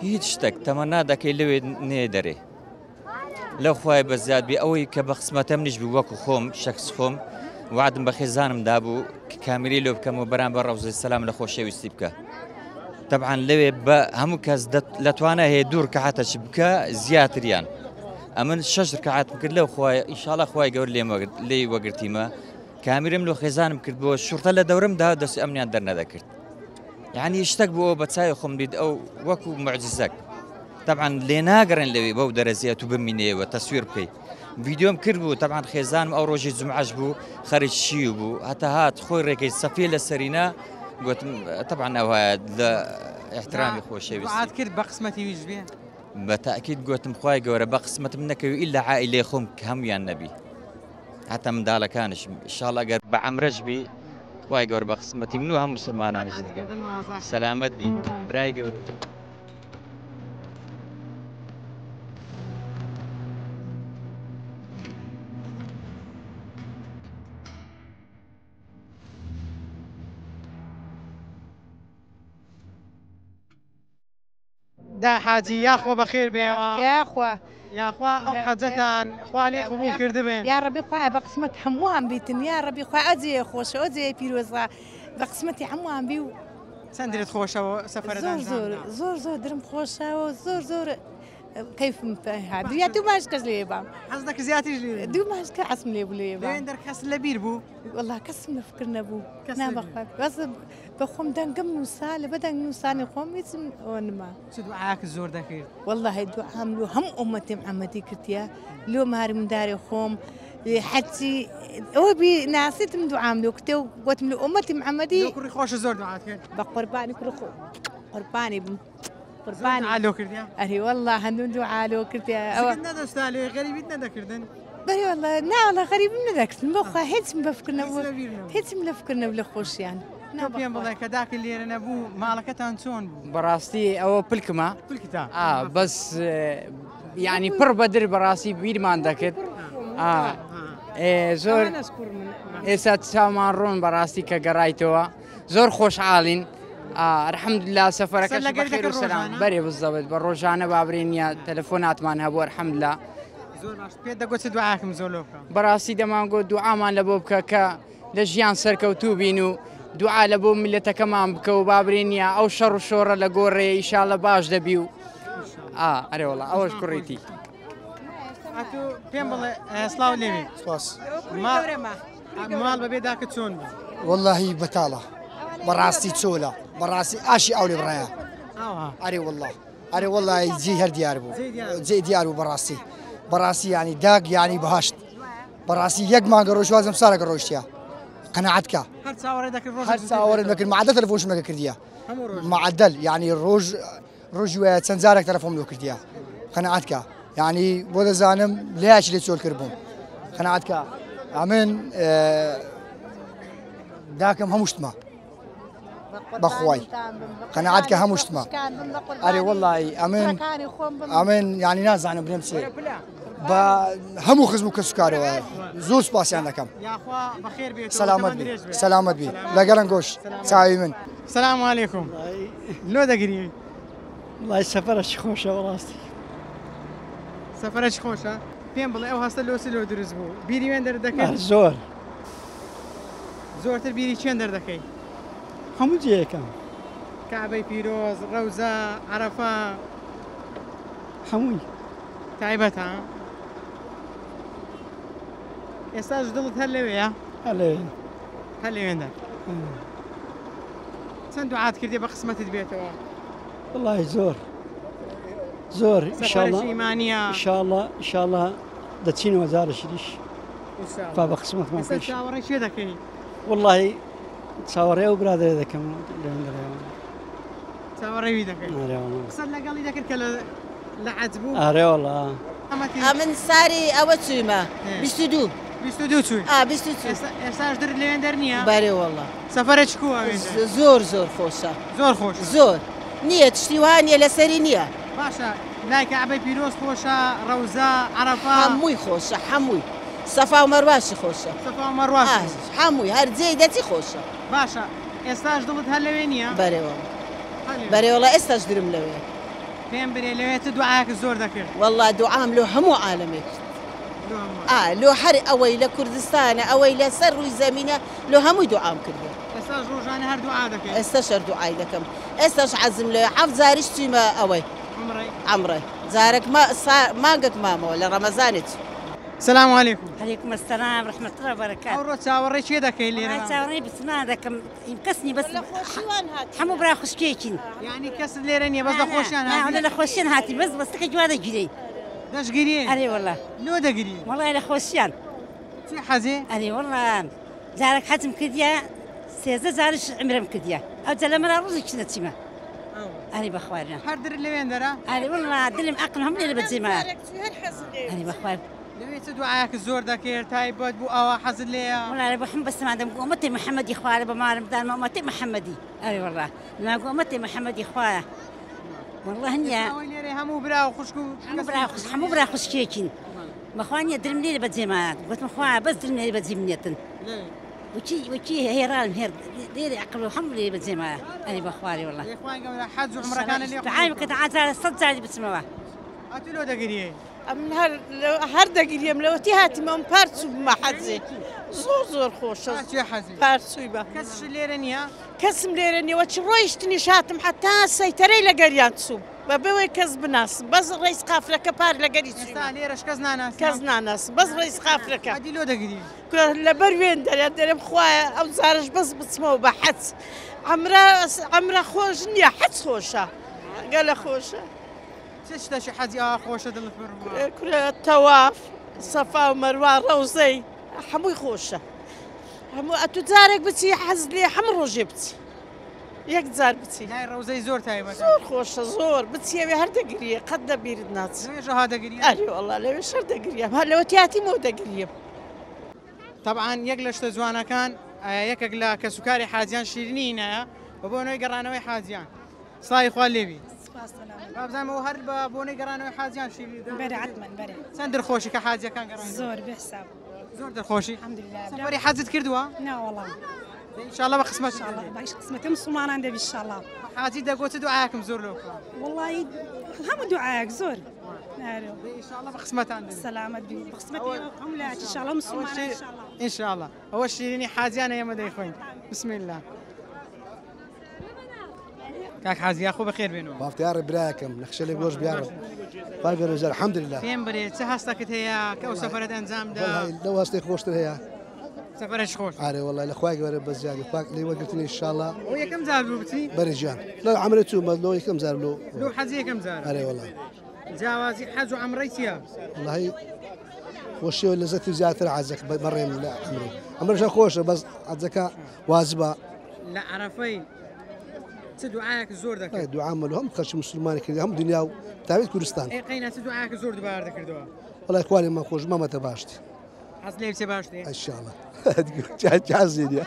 هیچ شتێک تەمەنا دەکەی لەوێ نێ دەرێ لەو خوای بە زیاد بێ ئەوەی کە بە قسمەتەم نیش بوو وەکو خۆم شەخس خۆم وعدم بە خێزانم دابوو کە کامیری لۆ بکەم و بەرامبەر ڕەوزەی سەلام لە خۆشەویستی بکە طبعا لەوێ بە هەموو کەس لە توانە هەیە دوور کەعاتە چ بکە زیاتریان ئەمن شەش رکعاتم کرد لەو خوای ئیشاڵە خوای گەور لێم لێی وەگرتیمە کامیرم لۆ خێزانم کرد بۆ شورتە لە دەورم دا دەستی ئەمنیان دەرنەدەکرد یعنی شتێک بوو بە چای خۆم دیت ئەو وەکو معجزەک طبعا لێ ناگەڕێن لەوێ بەو دەرەجەیە تو بمینەوە تەسویر بکەیت ڤیددیۆم کرد بوو طبعا خێزانم ئەو ڕۆژی جمعەش بوو خەریک شیو بوو هەتا هات خۆی ڕێکەی سەفیە لە سەرینا گوتم طبعا ئەوە لە احترامی خۆشەویستی دوعات کرد بە قسمەتی ویش بێ بە تاکید گوتم خوای گەورە بە قسمەتم نەکەوی ئیلا عائیلەی خۆم کە هەموویان نەبی هەتا منداڵەکانشم ئیشاڵ ئەگەر بە عەمرەش بی خوای گەورە بە قسمەتی من و هەموو مسلمانانیش دەکا سەلامەت بی برای گەورە. دا حاجی یاخوا بەخێر بێەوە. یاخوا. یاخوا ئەو حەجەتان خوا لێ قبوڵ کردبێن. یاڕەبی خوایە بە قسمەت هەمووان بیتن یاڕەبی خوایە ئەو جێیە خۆشە ئەو جێیە پیرۆزە بە قسمەتی هەمووان بی و. چەند درت خۆشەوە سەفەرەت زۆر زۆر زۆر زۆر درم خۆشەوە زۆر زۆر کەیفم هات یا دوو ماش کەس لێ بام حەز دەکرد زیاتریش لێ دوو ماش کە حەزم لێ بوو لێ بام لێن دەر کەس لەبیر بوو والله کەسم لە فکر نەبوو نا بەخوا بەس بە خۆم دەنگم نووسا لە بە دەنگ نووسانی خۆم هیچم ئەوە نما. چ دوعاکت زۆر دەکرد؟ وەڵاهی دوعام لۆ هەموو ئومەتی محەممەدی کردیە لۆ ماری مندارێ خۆم حەچی ئەوە بی ناسیتم دوعام لۆ کتێ و گوتم لۆ ئومەتی محەممەدی لۆ کوڕی خۆشت زۆر دوعات کرد؟ بە قوربانی کوڕی خۆ قوربانی بم قوربانی دوعا لۆ کردیە؟ ئەرێ وەڵا هەندوو دوعا لۆ کردیە ئەوە زگت نەدەستا لێ غەریبیت نەدەکردن؟ بەرێ وەڵا نا وەڵا غەریبم نەدەکردن بەخوا هیچم بە فکر نەبوو هیچم لە فکر نەبوو لە خۆشیان. تۆ پێم بڵێ کە داکت لێرە نەبوو ماڵەکەتان چۆن بوو؟ بەڕاستی ئەوە پلکمە پلکتە بەس یعنی پڕ بەدر بەڕاستی بیرمان دەکرد زۆر ئێستا چاومان ڕۆن بەڕاستی کە گەڕایتەوە زۆر خۆشحاڵین الحمدلله سەفەرەکە لەگەر سەلام بەرێ بزەبت بە ڕۆژانە بابرێنە تەلەفۆناتمان هەبوو الحمدلله زۆر باش پێت دەگوت چ دوعاکم زۆر لۆ بکە بەڕاستی دەمانگۆ دوعامان لە بۆ بکە کە لە ژیان سەرکەوتوو بین و دوعا لە بۆ میلەتەکەمان بکە و بابرێنە ئەو شەڕ و شۆڕە لە گۆڕێ ئیشاڵە باش دەبی و ئەرێ وەڵا ئەوەش کوڕیتی پێم بڵێ سڵاو لێوێ سپاس ماڵ بەبێ داکە چۆن بوو واللهی بەتاڵە بەڕاستی چۆلە بەڕاستی ئاشی ئەو لێ بڕایە ئەرێ والله ئەرێ واللهی جێ هەر دیار بوو جێ دیار بوو بەڕاستی بەڕاستی ینی داگ ینی بەهشت بەڕاستی یەک مانگە ڕۆژ وازم سارەکە ڕۆیشتە قەناعەت کە هەر چاوەڕێ دەکرد ڕۆژ هەر چاوەڕێ دەکرد معدل تەلەفۆنشم نەکە کردیە معدل یعنی ڕۆژ ڕۆژی وایە چەند جارێک تەلەفۆن لۆ کردیە قەناعەت کە یعنی بۆ دەزانم لایەکی لێ چۆل کرد بووم قەناعەت کە ئەمن داکەم هەموو شتمە بەخوای قەناعەت کە هەموو شتمە ئەرێ وەڵی ئەمن ئەمن یعنی نازانم بنێم چێ بە هەموو خزم و کەسوکارەوە زۆر سوپاسیان دەکەم سەلامەت بی سەلامەت بی لەگەڵن گۆش چاوی من سلام علیکم لۆ دەگری وڵای سەفەرەکی خۆشە بەڕاستی سەفەرەکی خۆشە پێم بڵێ ئەو هەستە لۆ چ لۆ دروست بوو بیری وێن دەردەکەی زۆر زۆرتر بیری چێن دەردەکەی هەموو جێیەکەم کەعبەی پیرۆز ڕەوزە عەرەفە هەمووی تایبەتە ئێستاش دڵت هەر لەوێیە هەر لەوێ هەر لەوێندە چەند دوعات کردی بە قسمەتت بێتەوە وڵی زۆر زۆر ئینشاءاللە ئیمانیە ئینشاءاللە ئینشاءاللە دەچینەوە جارێکی دیش با بە قسمەتمان ئێستا چاوەڕێی چێ دەکەی وڵی چاوەڕێ ئەو برادەرە دەکەم لەوێن دەرەوە چاوەڕێوی دەکەی قسەت لەگەڵی دەکرد کە لە عەج بوو ئارێ وەڵا ئەمن ساری ئەوە چوویمە 22. 22 چووی؟ ئا 22 چووی. ئێستاش درت لەوێن دەر نییە؟ بەرێ وەڵا. سەفەرێکی کوو ئەوێن دەر؟ زۆر زۆر خۆشە. زۆر خۆشە. زۆر. نییە تشتی وا نییە لەسەری نییە. باشە لای کەعبەی پیرۆز خۆشە، ڕەوزە، عەرەفە؟ هەمووی خۆشە هەمووی. سەفا و مەرواشی خۆشە. سەفا و مەرواش خۆشە. هەمووی هەر جێی دەچی خۆشە. باشە ئێستاش دڵت هەر لەوێ نییە؟ بەرێ وەڵا. بەرێ وەڵا ئێستاش درم لەوێ. پێم برێ لەوێ چ دوعایەکت زۆر دەکرد؟ وەڵا دوعام لۆ هەموو عالەمێ کرد. ئا لۆ هەر ئەوەی لە کوردستانە ئەوەی لە سەر ڕووی زەمینە لۆ هەمووی دوعام کردووە. ئێستاش ڕۆژانە هەر دوعا دەکەی؟ ئێستاش هەر دوعای دەکەم. ئێستاش عەزم لۆیە حەفت جاریش چوویمە ئەوەی. عومڕەی؟ عەمڕەی. جارەک ما سا مانگەک مامەوە لە ڕەمەزانێ چووم. سلام علیکم. علیکم السلام رحمة الله وبركاته. ئەوڕۆ چاوەڕێی کێ دەکەی لێرە؟ وەڵای چاوەڕێی بچمان دەکەم کەس نی بەس هەموو برا خوشکێکین. یانی کەست لێرە نییە بەس لە خۆشیان هاتی؟ نا لە خۆشیان هاتی بەس بەستەکە جوا دەگیرێین. دەشگیرێن؟ ئەرێ وەڵا. لۆ دەگری؟ وەڵای لە خۆشیان. چی حەزێ؟ ئەرێ وەڵا جارێک حەجم کردیە 13 جاریش عومرەم کردیە ئەوجا لە مەرا ڕۆژێکیش نەچیمە. ئەرێ بەخوارە. هەر درت لەوێن دەرە؟ ئەرێ وەڵا دلم عەقڵم هەموو لێرە بەجێ ما. ئەرێ بەخوا. لەوێ چ دوعایەکت زۆر دەکرد تایبەت بوو ئاوا حەزت لێیە؟ وەڵا لە بۆ هەموو بەسەمان دەم گوو ئومەتی محەمەدی خوارە بە مارم دانمە ئومەتی محەمەدی ئەرێ وەڵا لەما گوو ئومەتی محەمەدی خوایە وەڵا نییە. ئەوەی لێرەی هەموو برا و خوشک و هەموو برا خوشکێکین بەخوا نییە درم لێرە بەجێ مایە گوتم خوایە بەس درم لێرە بەجێ بنێتن وکی وکی هێران هێر لێرە عەقڵ و هەموو لێرە بەجێ مایە ئەرێ بەخوارێ وەڵا. خوای گەورە حەج و عومڕەکانت لێ قبوڵ دوعای بکە عەزارە 100 جاری بچمەوە. ئەتوو لۆ دەگریێ؟ ئەمن هەر هەر دەگریم لەوەتی هاتیمە ئەم پار چووبمە حەجێ زۆر زۆر خۆشە پار چوویمە. کەسش لێرە نییە؟ کەسم لێرە نییە وەچی ڕۆیشتنیش هاتم حەتا سەیتەرەی لەگەریان چووم بە بەوەی کەس بناسم بەس ڕەیس قافلەکە پار لەگەری چوویمە. ئێستا لێرەش کەس ناناسی؟ کەس ناناسم بەس ڕەیس قافلەکە. ئەدی لۆ دەگری؟ لەبەر وێن دەرێ دەرێم خوایە ئەو جارەش بەس بچمەوە بە حەج عەمرە عەمرە خۆش نییە حەج خۆشە گەلە خۆشە. چ شتەکی حەجی ئاوا خۆشە دڵت پڕ بووە؟ کورە تەواف سەفا و مەروا ڕەوزەی هەمووی خۆشە هەموو ئەتو جارێک بچی حەز لێ هەموو ڕۆژێ بچی یەک جار بچی لای ڕەوزەی زۆر تایبەتە زۆر خۆشە زۆر بچیەوێ هەر دەگریێ قەت لە بیرت ناچێ لەوێش ئەوها دەگریێ؟ ئەرێ وەڵا لەوێش هەر دەگریم هەر لەوە تیاتیمەوە دەگریم. تەبعەن یەک لە شتە جوانەکان یەکێک لە کەسوکاری حاجیان شیرینی هینایە بە بۆنەوەی گەڕانەوەی حاجیان سڵاوی خوا لێبی. سپاس سەلامەت. وابزانم ئەوە هەر بە بۆنەی گەڕانەوەی حاجیان شیرینی دا. بەرێ حەتمەن بەرێ. چەند دڵخۆشی کە حاجیەکان گەڕاینەوە؟ زۆر بێ حساب. زۆر دڵخۆشی؟ الحمدللە. سەفەری حەجت کردووە؟ نا وەڵا. ان شاء الله بە قسمەت. ان شاء الله بە قسمەتی مسوڵمانان دەبی ان شاء الله. حاجی دەگۆ چ دوعایەکم زۆر لۆ بکە؟ وەڵی هەموو دوعایەک زۆر. ان شاء الله بە قسمەتان دەبی. سەلامەت بی بە قسمەتی هەموو لایەک ان شاء الله مسوڵمانان ان شاء الله. ان شاء الله. ئەوە شیرینی حاجیانە ئێمە دەیخۆین. بسم الله. کاک حاجی یاخۆ بەخێر بێنەوە. بافتیاڕی براکەم نەخشە لێ گۆش بیاڕم خوای گەورە جار الحمدلله. پێم برێ چ هەستەکت هەیە کە ئەو سەفەرەت ئەنجام دا؟ وەڵای لەو هەستەی خۆشتر هەیە. سەفەرێکی خۆش. ئارێ وەڵای لە خوای گەورە بە زیادی خوا لێ وەرگرتنی ان شاء الله. ئەوە یەکەم جار بوو بچی؟ بەرێ گیان لە عەمرە چووم بەس لۆ یەکەم جار لۆ. لۆ حەج یەکەم جارە. ئارێ وەڵای. جیاوازی حەج و عەمرەی چییە؟ وەڵای خۆشی و لەزەتی زیاتر حەجەکە بەڕێم لە عەمرەی. عەمرەش خۆشە بەس حەجەکە واجبە. لە عەرەفەی چ دوعایەک زۆر دەکرد؟ دوعام لۆ هەموو خەڵکی مسلمانی کرد هەموو دنیا و تاوێت کوردستان. ئەی قەینا چ دوعایەک زۆر دووبارە دەکردەوە؟ وەڵای خوا لێمان خۆش مامەتە باشتی. حەز لێ بچێ باشتێ؟ ان شاء الله. حەز لێ نییە.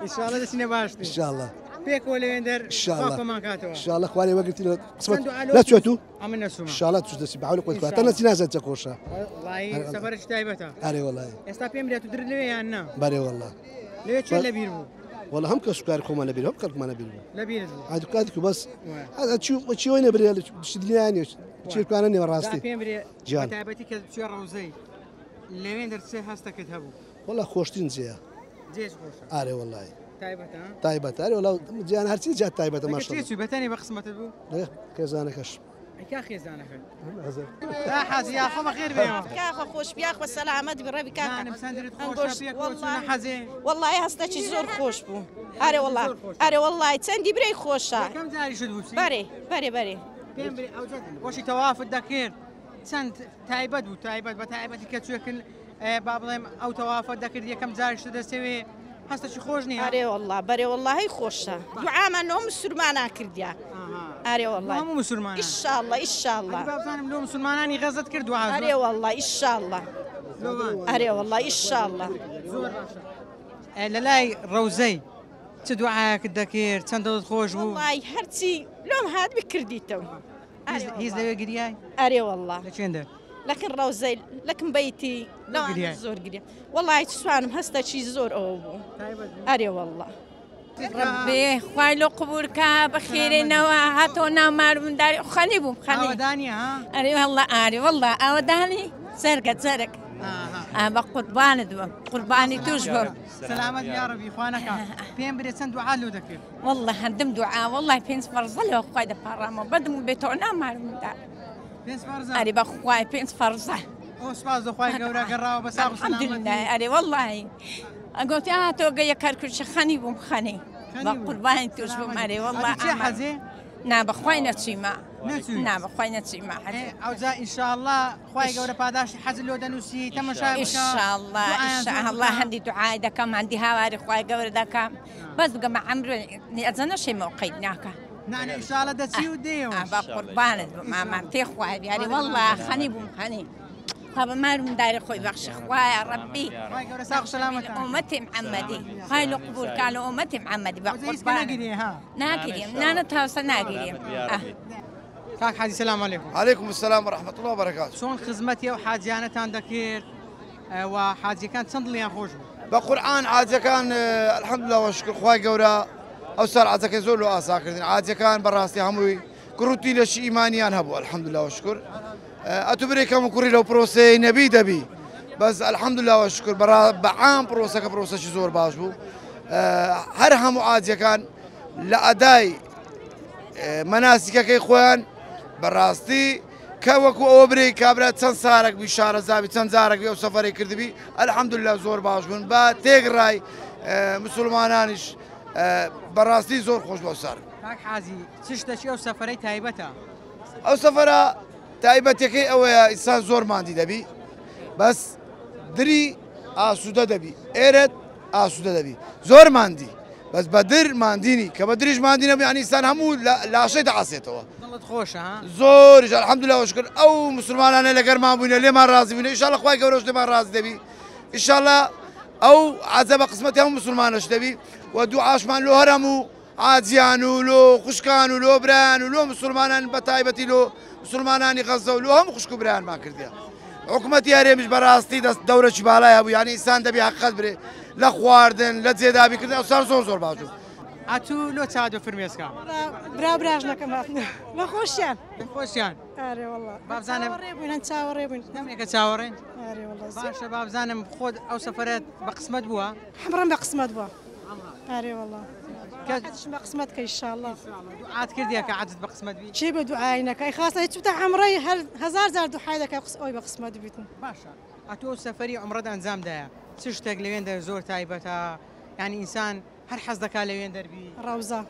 ان شاء الله دەچینە باشتێ. ان شاء الله. پێکەوە لەوێن دەر ان شاء الله. خوا کۆمان کاتەوە. ان شاء الله خوا لێ وەرگرتینەوە قسمەت چەند دوعا لۆ نەچووە تو؟ ئەمن نەچوومە. ان شاء الله توش دەچی بە حەولی قوت خوا تا نەچی نازانیت چە خۆشە. وەڵای سەفەرێکی تایبەتە. ئەرێ وەڵای. ئێستا پێم برێ تو درت لەوێ یان نا؟ بەرێ وەڵا. لەوێ چێ لەبیر بوو؟ وەڵا هەم کەسوکاری خۆمان لەبیر هەم خەڵکمان لەبیر بوو. لەبیرت بوو. ئا دوکاتی کو بەس چی وەی نەبرێ چی دنیا نییە چی دوکانە نییە ڕاستی. پێم برێ گیان. بە تایبەتی کە چووە ڕەوزەی لەوێن دەر چێ هەستەکەت هەبوو؟ وەڵا خۆشترین جێیە. جێش خۆشە. ئارێ وەڵای. تایبەتە؟ تایبەتە ئەرێ وەڵا جیان هەرچی جات تایبەتە ماشاءاللە. چێ چووی بەتەنێ بە قسمەتت بوو؟ خێزانەکەش. ئەی کا خێزانەکەت؟ تا حاجی یاخۆ بەخێر بێەوە. کاخە خۆش بیاخوە سەلامەت بی ڕەبی کاکە. زانم سەندرت خۆشە پێکەوە چوونە حەجێ. وەڵڵاهی هەستەکی زۆر خۆش بوو. ئەرێ وەڵا ئەرێ وەڵڵاهی چەندی برەی خۆشە. یەکەم جاریشت بوو چی؟ بەرێ بەرێ بەرێ. پێم برێ ئەو جا خۆشی تەوافت دەکرد چەند تایبەت بوو تایبەت بە تایبەتی کە چوێکن با بڵێم ئەو تەوافە دەکرد یەکەم جاریشت دەستەوێ هەستەکی خۆش نییە؟ ئەرێ وەڵڵا بەرێ وەڵڵاهی خۆشە دوعامان لۆ مسلمانان کردیا. ئەرێ وەڵڵا هەموو مسلمانان. ئیشاڵڵا ئیشاڵڵا. با بزانم لۆ مسلمانانی غەزەت کرد دوعا. ئەرێ وەڵڵا ئیشاڵڵا. ئەرێ وەڵڵا ئیشاڵڵا. زۆر باشە. لە لای ڕەوزەی چ دوعایەکت دەکرد چەند دڵت خۆش بوو؟ وەڵڵای هەرچی لۆم هات بکردیتەوە. هیچ لەوێ گریای؟ ئەرێ وەڵڵا. لە کوێندەر؟ لەکن ڕەوزەی لەکن بەیتی لەوانە زۆر گریام. وەڵڵای سوانم هەستەکی زۆر ئەوە بوو. ئەرێ وەڵڵا. ڕەبێ خوای لۆ قبول کا بەخێرێنەوە هاتەوە ناو مارمنداری خەنی بووم خەنی ئاوەدانی ها ئەرێ والله ئارێ والله ئاوەدانی زەرگە زەرگ ئا بە قوربانت بم قوربانی توش بم سەلامەت یا ڕەبی خوانەکە پێم برێ چەند دوعا لۆ دەکرد والله هەندم دوعا والله پێنج فەرزە لەوە خوای دەپاڕامەوە بەدم بێتەوە ناو مارمندار پێنج فەرزە ئەرێ بە خوای پێنج فەرزە ئەو سپاس بۆ خوای گەورە گەڕاوە بە ساغ و سەلامەتی الحمدلله ئەرێ واللهی ئەگۆتی ئا تۆ گەیە کەرکوچ خەنی بووم خەنی بە قوربانی توش بووم ئەرێ والله چێ حەزێ؟ نا بەخوای نەچیمە نا بەخوای نەچیمە حەزێ ئەوجا ئینشاءاللە خوای گەورە پاداشتی حەز لۆ دەنووسی تەمەشای بکە ئینشاءاللە ئینشاءاللە هەندی دوعای دەکەم هەندی هاواری خوای گەورە دەکەم بەس بگەمە عەمر ئەجە نەشەی مەوقەی ناکە نانە ئینشاءاللە دەچی و دێیەوە بە قوربانت بم مامان تێ خوای بیاری والله خەنی بووم خەنی خوا بە مارم داری خۆی بەخشی خوایە ڕەبی خوای گەورە ساغ و سەلامەتان ئومەتی محەممەدی خوای لە قبول کا لە ئومەتی محەممەدی بە قوربان ناگریم نانە تاوسە ناگریم کاک حاجی سلام علیکم. علیکم السلام و رحمة الله و برکاته. چۆن خزمەتی ئەو حاجیانەتان دەکرد و حاجیەکان چەند دڵیان خۆش بوو؟ بە قورعان عاجەکان الحمدلله و شکر خوای گەورە ئەو سار عاجەکەی زۆر لۆ ئاسا کردن عاجەکان بەڕاستی هەمووی گڕوتی لەشی ئیمانیان هەبوو الحمدلله و شکر ئەتو برێ کەم و کوڕی لەو پرۆسەیە نەبی دەبی بەس الحمدلله و شکر بە عام پرۆسەکە پرۆسەکی زۆر باش بوو هەر هەموو عاجەکان لە ئەدای مەناسیکەکەی خۆیان بەڕاستی کە وەکو ئەوە برێ کابرا چەند سارەک بی شارەزابی چەند جارێک بی ئەو سەفەرەی کردبی الحمدلله زۆر باش بوون بە تێگڕای مسلمانانیش بەڕاستی زۆر خۆش بەو سار کاک حازی چ شتەکی ئەو سەفەرەی تایبەتە؟ ئەو سەفەرە تایبەتەکەی ئەوەیە ئینسان زۆر ماندی دەبی بەس دری ئاسوودە دەبی ئێرت ئاسوودە دەبی زۆر ماندی بەس بە در ماندینی کە بە دریش ماندی نەبی یعنی ئینسان هەموو لاشەی دەعاسێتەوە دڵت خۆشە ها؟ زۆریش الحمدلله وشکر ئەو مسلمانانە لەگەرمان بووینە لێمان ڕازی بووینە ئینشاءالله خوای گەورەش لێمان ڕازی دەبی ئینشاءالله ئەو عەزە بە قسمەتی هەموو مسلمانەش دەبی و دوعاشمان لۆ هەر هەموو عاجیان و لۆ خوشکان و لۆ برایان و لۆ مسلمانان بە تایبەتی لۆ مسلمانانی غەزە و لۆ هەموو خوشک و برایانمان کردیە حکوومەتی هەرێمیش بەڕاستی دەست دەورەکی باڵای هەبوو یعنی ئینسان دەبی حەقیقەت برێ لە خواردن لە جێدابیکردن ئەوسار زۆر زۆر باش بوو ئەتوو لۆ چاد و فرمێسکە؟ برا براژنەکەم هاتنە بە خۆشیان خۆشیان ئارێ وەڵا بابزانم چاوەڕێ بووین هەن چاوەڕێ بووین دەمێکە چاوەڕێن ئارێ وەڵا باشە بابزانم خۆت ئەو سەفەرەت بە قسمەت بووە حەمڕم بە قسمەت بووە ئارێ وەڵا حەجشم بە قسمەت کە ئینشاڵڵا دوعات کردیە کە حەجت بە قسمەت بی چی بە دوعای نەکەی خاصە چوتە عەمڕەی هەر هەزار جار دوعای دەکەی قس ئەوی بە قسمەت بیتن باشە ئەتۆ ئەو سەفەری عومڕەت ئەنجام دایە چ شتێک لەوێندەر زۆر تایبەتە یانی ئینسان هەر حەز دەکا لەوێن دەربی. ڕەوزە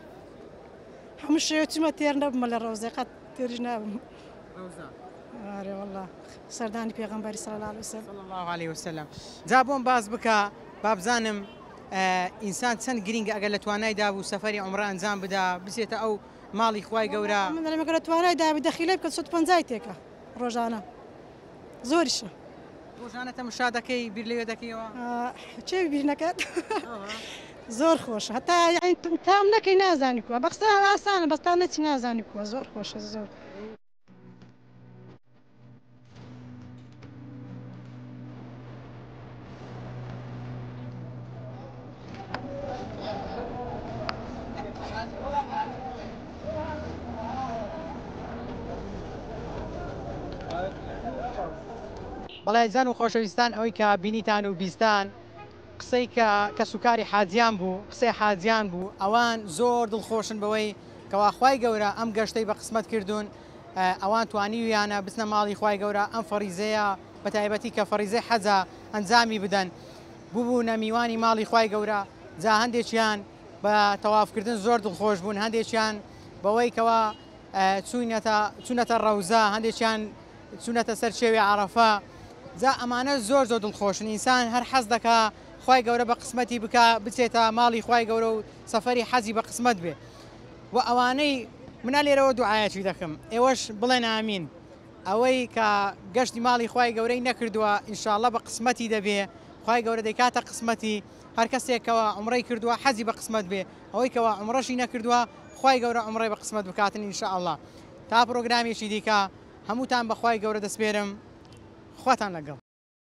هەموو شەوێ چوومە تێر نەبوومە لە ڕەوزەی قەت تێریش نابم. ڕەوزە. ئارێ واللە سەردانی پێغەمبەری صلی الله علیه وسلم. صلی الله علیه وسلم. جا بۆم باس بکە با بزانم ئینسان چەند گرینگە ئەگەر لە توانای دابوو سەفەری عومڕە ئەنجام بدا بچێتە ئەو ماڵی خوای گەورە. من دەڵێم ئەگەر لە توانای دابی دەخیلەی بکە 150 تێکە ڕۆژانە زۆریشە. ڕۆژانە تەمشا دەکەی بیر لەوێ دەکەیەوە؟ کێ بیر نەکات زۆر خۆشە هەتا یانی تام نەکەی نازانی کووە بە قسە ئاسانە بەس تا نەچی نازانی کووە زۆر خۆشە زۆر. بەڵێ ئازیزان و خۆشەویستان ئەوەی کە بینیتان و بیستان قسەی کە کەسوکاری حاجیان بوو قسەی حاجیان بوو ئەوان زۆر دڵخۆشن بەوەی کەوا خوای گەورە ئەم گەشتەی بە قسمەت کردوون ئەوان توانیویانە بچنە ماڵی خوای گەورە ئەم فەریزەیە بە تایبەتی کە فەریزەی حەجە ئەنجامی بدەن ببوونە میوانی ماڵی خوای گەورە جا هەندێکیان بە تەوافکردن زۆر دڵخۆش بوون هەندێکیان بەوەی کەوا چوینەتە چونەتە ڕەوزە هەندێکیان چونەتە سەر چێوی عەرەفە جا ئەمانە زۆر زۆر دڵخۆشن ئینسان هەر حەز دەکا خوای گەورە بە قسمەتی بکا بچێتە ماڵی خوای گەورە و سەفەری حەزی بە قسمەت بێ و ئەوانەی منە لێرەوە دوعایەکی دەکەم ئێوەش بڵێن ئامین. ئەوەی کە گەشتی ماڵی خوای گەورەی نەکردووە ان شاء اللە بە قسمەتی دەبێ خوای گەورە دەیکاتە قسمەتی هەر کەسێک کەوا عومڕەی کردووە حەزی بە قسمەت بێ ئەوەی کەوا عومڕەشی نەکردووە خوای گەورە عومڕەی بە قسمەت بکاتن ان شاء اللە تا پرۆگرامێکی دیکە هەمووتان بە خوای گەورە دەسپێرم خواتان لەگەڵ.